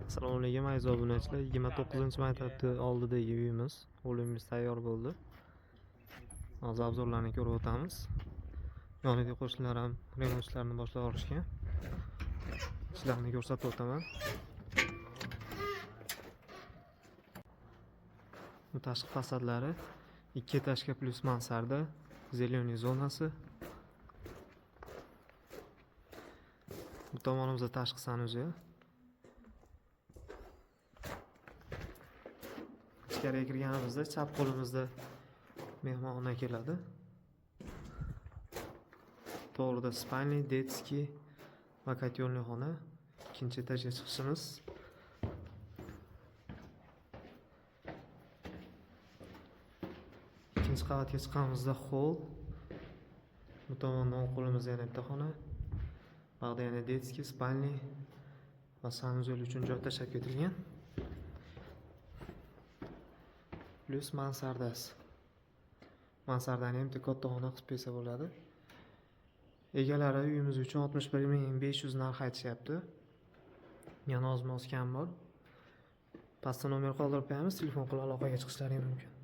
Assalomu alaykum, aziz obunachilar. 29 maktabni oldidagi uyimiz, hovlimiz tayyor bo'ldi. Hozir обзор larni ko'rib o'tamiz. Yonidagi qo'shnilar ham remont ishlarini boshlab yuborishgan. Ishlarni ko'rsatib o'taman. Bu tashqi fasadlari ikki этажка плюс mansarda, зеленый zonasi. Bu tomonimizda tashqi sanuzel. Ichkariga kirganimizda chap qo'limizda mehmonxona keladi. To'g'rida спальный, детский va котельный xona. Ikkinchi etajga chiqishimiz. Ikkinchi qavatga chiqqanimizda hol. Bu tomonda o'ng qo'limizda yana bitta xona. Bu yoqda yana детский, спальный va sanuzel uchun joy tashlab ketilgan. Плюс mansardasi. Mansardani ham bitta katta xona qilib qo'ysa bo'ladi. Egalari uyimiz uchun 61 500 narx aytishyapti. Yana ozmoz kam bor. Pastda nomer qoldirib qo'yamiz, telefon qilib aloqaga chiqishlari mumkin.